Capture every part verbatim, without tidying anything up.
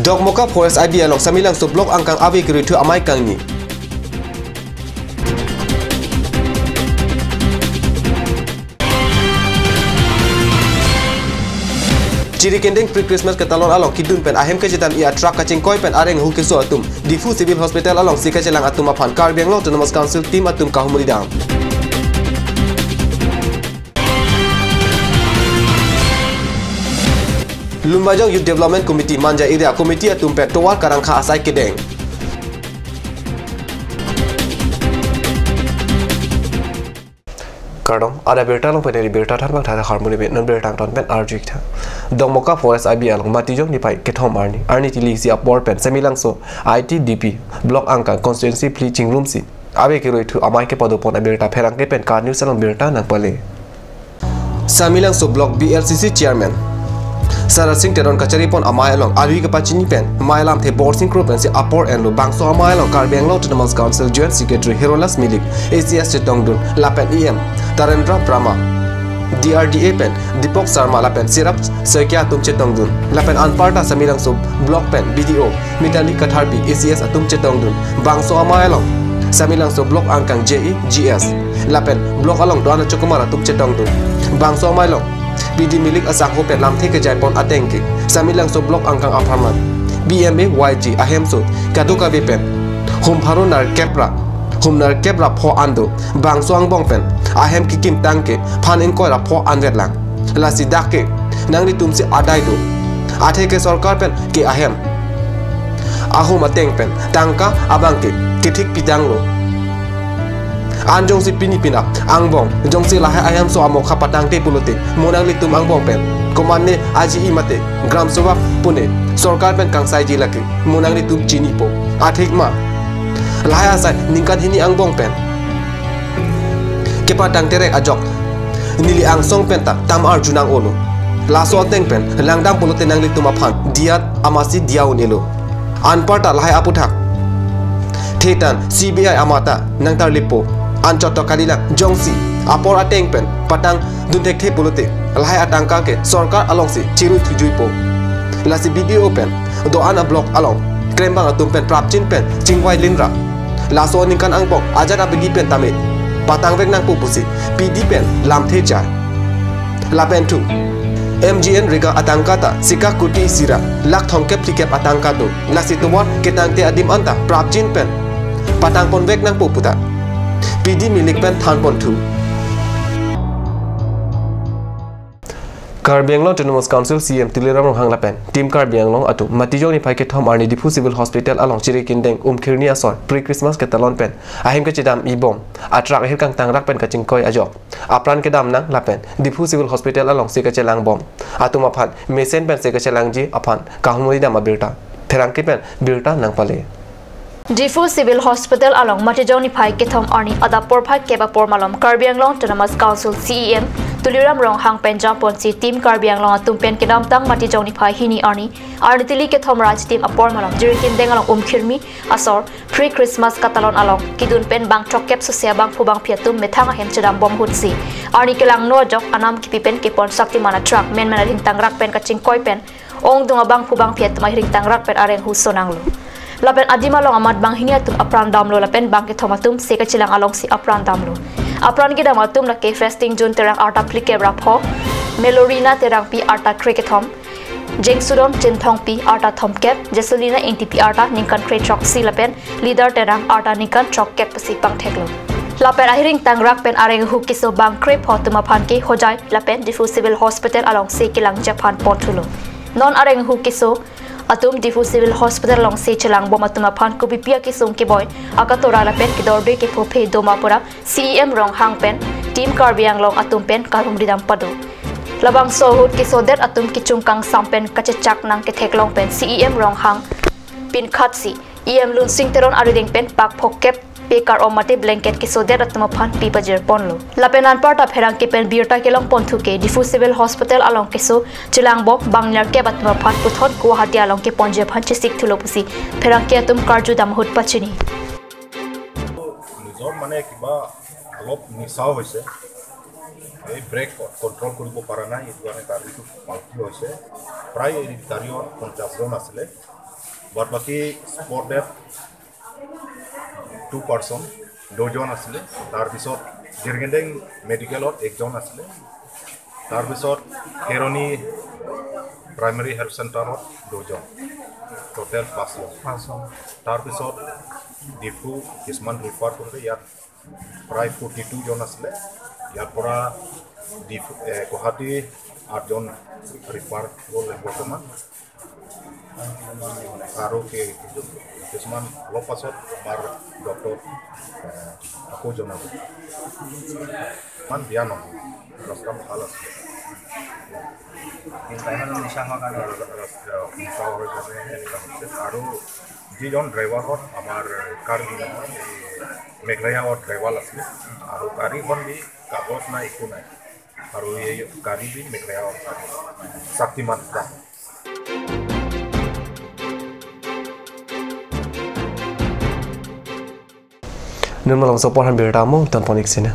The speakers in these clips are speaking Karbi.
Dokmoka Forest I B along Samelangso Block angkang ave kerui thu amei kangni. Chirikindeng pre-Christmas ketalon along kidun pen ahem kachedam-i a-truck kachingkoi pen areng ahu keso atum Diphu Civil Hospital alongsi kachelang atum aphan Karbi Anglong Autonomous Council team atum kahumri dam. Lumbajong Youth Development Committee Manja Area Committee atum pen tovar karangkha asai kedeng. Kardom, adap abirta along pen eri birta thanbang thata harmoni pen non birta angton pen arju-ik tha. Dokmoka Forest I B along Matijong niphai kethom arni, arni tili isi apor pen Samelangso I T D P Block angkang constituency phli chingrumsi ave kerui thu amei kepadopon abirta pherangke pen KAT News along birta nangpale. Samelangso Block B L C C Chairman Sarath Singh Teron kacharipon amei along arvi kapachini pen mei lamthe Borsing Kro pensi apor enlo. Bangso amei along Karbi Anglong Autonomous Council Joint Secretary Herolas Milik, A C S chetongdun, lapen E M Tarendra Brahma, D R D A pen Deepak Sharma lapen Sirap Saikia atum chetongdun, lapen anparta Samelangso Block pen B D O Mitali Katharpi, A C S atum chetongdun. Bangso amei along Samelangso Block angkang J A G S lapen Block along do-an achokumar atum chetongdun. Bangso amei along P D Milik asangho pen lamthe kejaipon ateng ke Samelangso Block angkang apharman B M A Y G ahemso kadokave pen hum pharo nerkep ra, hum nerkep ra pho an do. Bangso angbong pen ahem kekim tangke phan ingkoi ra pho anvet lang. Lasi dak ke nanglitumsi adai do. Athe ke sorkar pen ke ahem ahum ateng pen tangka abang ke kethik pitanglo. An jongsi pini pinak angbong jongsi lahai ahemso amokha patangte pulote mo nanglitum angbong pen komatne aji-i mate Gram Sabha pune sorkar pen kangsaiji lake mo nanglitum chinipo. Athik ma lahai asai ningkan hini angbong pen kepatang terek ajok neli angsong pen ta tam arjunang olo. Laso ateng pen langdam pulote nanglitum aphan diya amatsi diya un-elo. Anparta lahai aputhak thetan C B I amata nangtarlipo. Anchot to kalilang jongsi apor ateng pen patang dun thekthe pulote lahai atangka ke sorkar alongsi chirui thujuipo. Lasi B D O pen do-an a-block along klembang atum pen prapjin pen chingvai linra laso aningkan angbong ajat abidi pen tame patangvek nangpo pusi P D pen lamthe chai. Lapen thu M G N Rega atangka ta sika kuti isi ra lakh thomkep phlikep atangka do. Lasi tovar ketangte adim anta prapjin pen patangponvek nangpo puta P D Milik pen thanpon thu. Karbi Anglong Autonomous Council C E M Tuliram Ronghang lapen Team Karbi Anglong atum Matijong niphai kethom arni Diphu Civil Hospital along Chirikindeng Umkhirni asor pre-Christmas ketalon pen ahem kachedam-i bom a-truck ahirkang tangrak pen kachingkoi ajok apran kedam nang lapen Diphu Civil Hospital alongsi kachelang bom atum aphan mesen pensi kachelangji aphan kahumri dam abirta pherangke pen birta nangpale. Diphu Civil Hospital along Matijong niphai kethom arni adap porphai kep apor malom Karbi Anglong Autonomous Council C E M Tuliram Ronghang pen jamponsi Team Karbi Anglong atum pen kedamtang Matijong niphai hini arni, arni tili kethom ra achitim apor malom Chirikindeng along Umkhirni asor pre-Christmas katalon along kidun pen bang throkkep sose abangphu bangphi atum methang ahem chedam bom ahutsi arni kelangno ajok anam kipi pen kepon saktiman a-truck menmen ahirkang tangrak pen kachingkoi pen ongdung abangphu bangphi atum ahirkang tangrak pen areng ahu sonanglo. Lapen adim along amat banghini atum apran damlo lapen bang kethom atum se kachelang alongsi apran damlo. Apran kedam atum lake Fasting June Terang arta phlikep ra pho, Melorina Terangpi arta krekethom, Jengsudon Chinthongpi arta thomkep, Jesulina Ingtipi arta ningkan kre throksi lapen Lidar Terang arta ningkan throkkep pusi pangtheklo. Lapen ahirkang tangrak pen areng ahu keso bang krepho atum aphan ke Hojai lapen Diphu Civil Hospital alongsi kelangji aphan ponthulo. Non areng ahu keso atum Diphu Civil Hospital alongsi chelang bom atum aphan kopipi akesung keboi akatora lapen kedorde kephophe doma pura C E M Ronghang pen Team Karbi Anglong atum pen kahumri dam pado. Labangso ahut kesodet atum kechung kangsam pen kachechak nang ketheklong pen C E M Ronghang pinkhatsi E M Lunsing Teron arideng pen pak phokep pe kar-om mate blanket kesodet atum aphan pi pajirponlo. Lapen anparta pherangke pen birta kelongponthu ke Diphu Civil Hospital along keso chelang bom bang nerkep atum aphan puthot Guwahati along keponji aphan chesik thulo pusi pherangke atum karju dam ahut pachini. নিজৰ মানে কিবা অলপ নিচাও হৈছে, এই break control কৰিব পৰা নাই, এইটো কাৰণে গাড়ীটো পাল্টি হৈছে। প্ৰায় এই গাড়ীখন পঞ্চাছ জন আছিলে, বাদ বাকী স্পট ডেথ টু পাৰ্চন, দুজন আছিলে। তাৰপিছত জিৰগেণ্ডেং মেডিকেলত একজন আছিলে। তাৰপিছত কেৰণি প্ৰাইমেৰী হেল্থ চেণ্টাৰত দুজন, টোটেল পাঁচজন। পাঁচজন। তাৰপিছত ডিফু কিছুমান ৰিফাৰ কৰিলে, ইয়াত প্ৰায় ফৰ্টি টু জন আছিলে। ইয়াৰ পৰা ডিফু, এ, গুৱাহাটী আঠজন ৰিফাৰ হ'ল বৰ্তমান। আৰু কি-, কিছুমান অলপ পাছত আমাৰ ডক্টৰ, এ, আকৌ জনাব। ইমান বেয়া নহয়, ৰাস্তা ভাল আছে। কিন্তু ড্ৰাইভাৰজন নিচা হোৱাৰ কাৰণে। ৰাস্তা নিচা হোৱাৰ কাৰণে এনেকুৱা হৈছে। আৰু যিজন ড্ৰাইভাৰ হয়, আমাৰ কাৰ্বি নহয়, এই মেঘালয়ৰ ড্ৰাইভাৰ আছিলে। আৰু গাড়ীখন বি কাগজ নাই, একো নাই। আৰু এই গাড়ী বি মেঘালয়ৰ শক্তিমান। Nun malom so porhan birta mo ton ponik sina.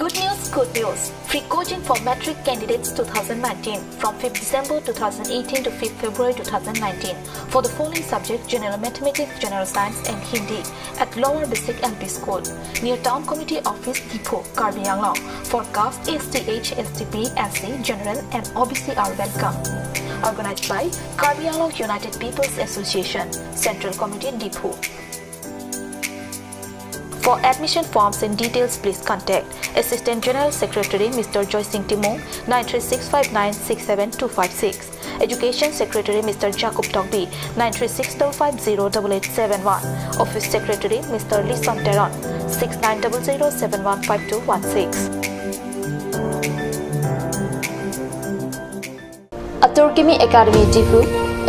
Good news, good news. Free coaching for matric candidates two thousand nineteen from fifth December two thousand eighteen to fifth February two thousand nineteen for the following subject: General Mathematics, General Science and Hindi at Lower Basic L P School, near Town Committee Office, Diphu, Karbi Anglong. For caste, S T H, S T B, S C, General and O B C are welcome. Organized by Karbi Anglong United People's Association, Central Committee, Diphu. For admission forms and details, please contact Assistant General Secretary Mister Joy Singh Timung, nine three six five nine six seven two five six. Education Secretary Mister Jacob Tokbi, nine three six double five zero double eight seven one. Office Secretary Mister Lison Teron, six nine double zero seven one five two one six. Atur Kimi Academy, Diphu,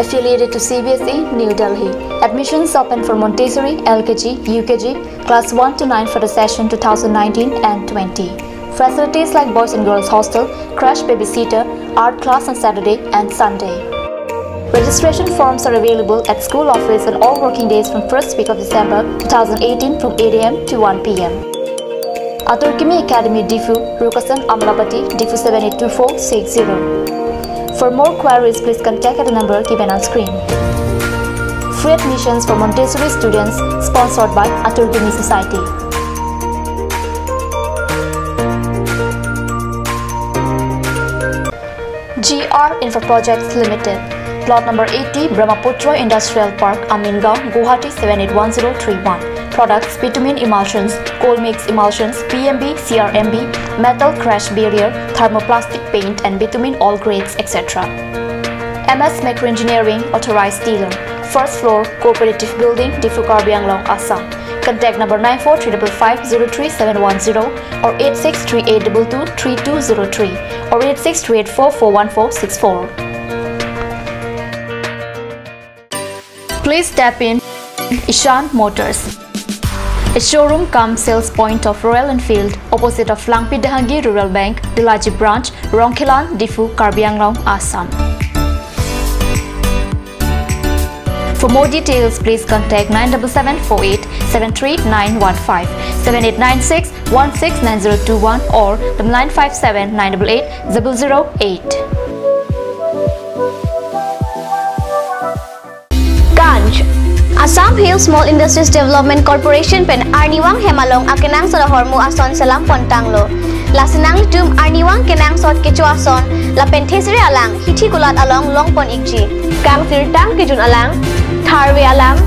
affiliated to C B S E, New Delhi. Admissions open for Montessori, L K G, U K G, class one to nine for the session two thousand nineteen and twenty. Facilities like boys and girls hostel, crash babysitter, art class on Saturday and Sunday. Registration forms are available at school office on all working days from first week of December two thousand eighteen from eight A M to one P M. Atur Kimi Academy, Diphu, Rukasan Amlapati, Diphu seven eight two four six zero. For more queries, please contact at the number given on screen. Free admissions for Montessori students, sponsored by Atur Kimi Society. G R Infra Projects Limited, Plot number eighty, Brahmaputra Industrial Park, Amingaon, Guwahati seven eight one zero three one. Products: bitumen emulsions, cold mix emulsions, P M B, C R M B, metal crash barrier, thermoplastic paint and bitumen all grades, et cetera. M S Macro Engineering, authorized dealer, first floor, Cooperative Building, Diphu, Karbi Anglong, Assam. Contact number nine four three double five zero three seven one zero or eight six three eight double two three two zero three or eight six three eight four four one four six four. Please tap in Ishan Motors, a showroom cum sales point of Royal Enfield, opposite of Langpi Dehangi Rural Bank, Delaji Branch, Rongkhelan, Diphu, Karbi Anglong, Assam. For more details, please contact nine double seven four eight seven three nine one five, seven eight nine six one six nine zero two one or the nine five seven nine double eight double zero eight. Small Industries Development Corporation pen arnivang hem along akenangsot ahormu ason selam pontanglo. Lasi nanglitum arnivang kenangsot kecho ason lapen thesere alang hithi kulat along longpon ikji. Kangsirtang kejun alang, tharve alang,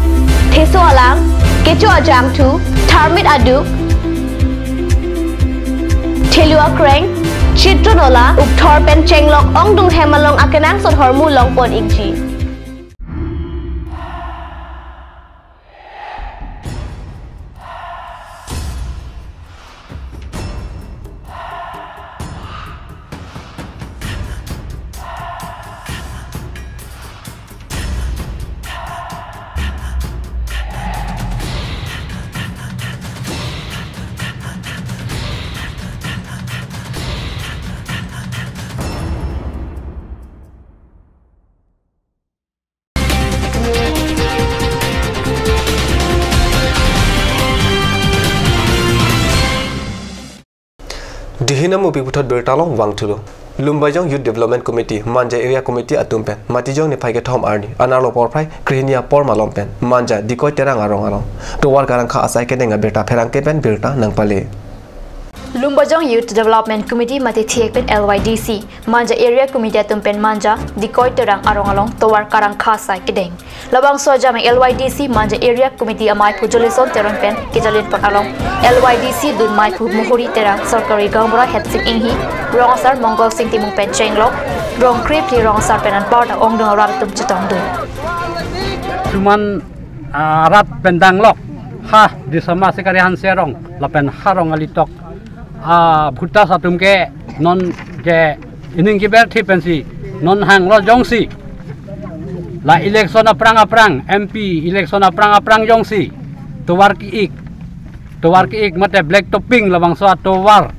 theso alang, kecho ajangthu, tharmit aduk, thelu akreng, chitron ola, ukthor pen chenglok ongdung hem along akenangsot ahormu longpon ikji. Dihinam upi puthot birta along vangthulo. Lumbajong Youth Development Committee, Manja Area Committee atum pen Matijong niphai kethom arni anerlo porphai krehini apor malom pen Manja Dikoi Terang arong along tovar karangkha asai kedeng abirta pherangke pen birta nangpale. Lumbajong Youth Development Committee mate thihek pen L Y D C, Manja Area Committee atum pen Manja Dikoi Terang arong along tovar karangkha asai kedeng. Labangso ajameng L Y D C Manja Area Committee amaiphu Jolison Teron pen kejalin pon along, L Y D C dun maiphu Muhuri Terang, sorkari gaonbura Hetsing Inghi, rong asar Mongol Sing Timung pen chenglok, rong krephli rong asar pen anparta ongdung arat atum chetongdun. Suman, ah, arat pen danglok, ha, Disama Sikari Hanse arong, lapen ha Rongali Tok, ah, bhutas atum ke non ke ining kiber thi pensi non hanglo jongsi la election aphrang aphrang, M P election aphrang aphrang jongsi tovar ki-ik, tovar ki-ik mate black topping labangso atovar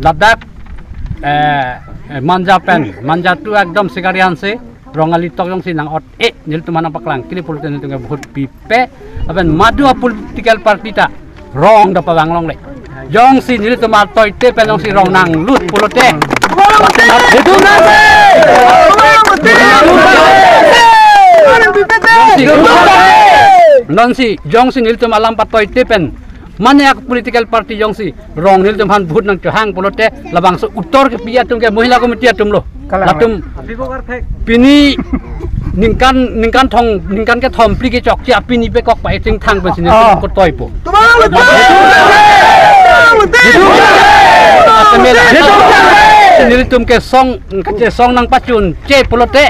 ladak, eh, eh, Manja pen, Manja tu ekdom Sikari Hanse, Rongali Tok jongsi nang ot e nelitum aphan nangpaklang kili pulote nelitum ke vote pipe, lapen madu a-political party ta rong da pavang longle. Jongsi nelitum atoite pen jongsi rong nanglut pulote, nelitum nang, jongsi, nonsi jongsi nelitum alam patoite pen mane a-political party jongsi rong nelitum aphan vote nangchohang pulote labangso utor kepi atum ke Mohila Committee atum lo. Kalang. Latum pini ningkan, ningkan thong, ningkan kethom phli kechokche apini pekok pa-iting thang pensi nelitum, oh, kotoipo. Tumang betul. Tumang betul. Nelitum ke song, kachesong nangpachunche pulote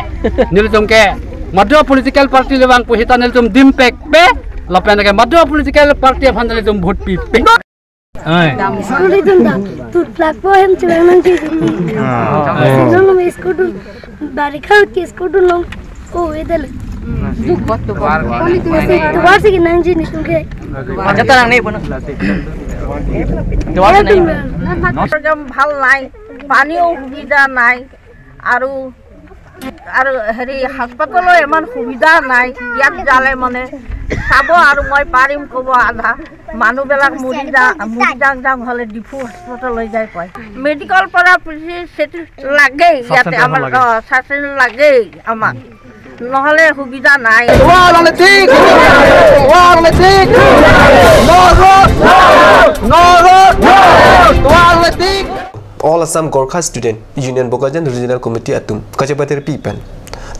nelitum ke madu a-political party le vang pu sita nelitum dimpekpe, lapen ke madu a-political party aphan nelitum vote pipe. Ai. School idun da, tut plak po hem chulang nangji. Ah. School dun, school dun, barikha ke school dun long. Oh, edel. Duk bot tovar. Tovar si nangji nelitum ke. Acha tarang ne pon. Tovar si nai. Program bhal nai, pani o hubidha nai, aru আৰু হেৰি, হাস্পাতালৰ ইমান সুবিধা নাই। ইয়াত যালে মানে চাব আৰু মই পাৰিম ক'ব আধা। মানুহবিলাক মৰি যা, মৰি যাওঁ যাওঁ হ'লে ডিফু হাস্পাতাল লৈ যায় কয়। মেডিকেলৰ পৰা পিছে চেটি লাগেই ইয়াতে, চাব চেণ্টাৰ আমাৰ, লাগেই। অ, চাব চেণ্টাৰ লাগেই আমাক, নহ'লে সুবিধা নাই। Tovar le tik! Tovar le tik! No road! No road! Tovar le tik! All Assam Gorkha Student Union Bokajan Regional Committee atum kachepatir pi pen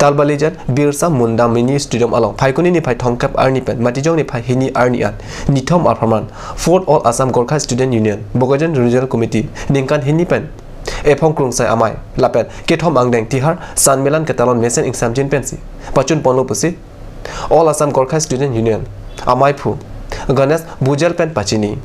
Talbalijan Birsa Munda Mini Stadium along Phaikuni niphai thomkep arni pen Matijong niphai hini arni an nithom apharman Fourth All Assam Gorkha Student Union Bokajan Regional Committee ningkan hini pen Ephong Krungsai Amei lapen kethom angdeng Tihar Sanmelan ketalon mesen ingsamjin pensi pachun ponlo pusi All Assam Gorkha Student Union amaiphu Ganesh Bhujal pen pachini.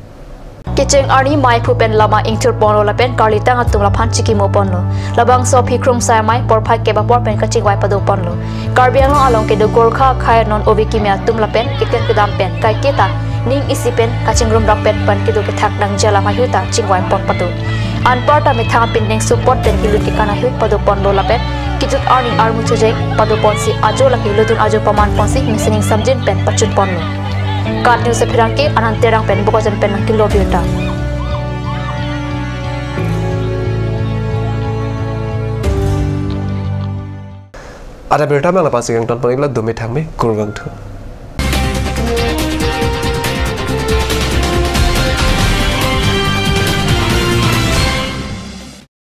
Kecheng arni maiphu pen lama ingthur ponlo lapen karlitang atum laphan chikimo ponlo. Labangso aphi Krungsai Amei porphai kep apor pen kachingvai pado ponlo. Karbi Anglong along kedo Gorkha akhei non ove kimi atum lapen keten kedam pen kaiketa ning isi pen kachingrum rapet pen kedo kethak nangji alam ahut ta chingvai pon pado. Anparta methang apindeng support pen kelut kekan ahut pado ponlo lapen kejut arni armu chojek pado ponsi ajo lake lutun ajo paman ponsi mesen ingsamjin pen pachun ponlo. KAT News apherangke Anand Terang pen Bokajan pen nangkilo birta. Ada birta mela pasi kangton pon ikla dumi thangme kurvangthu.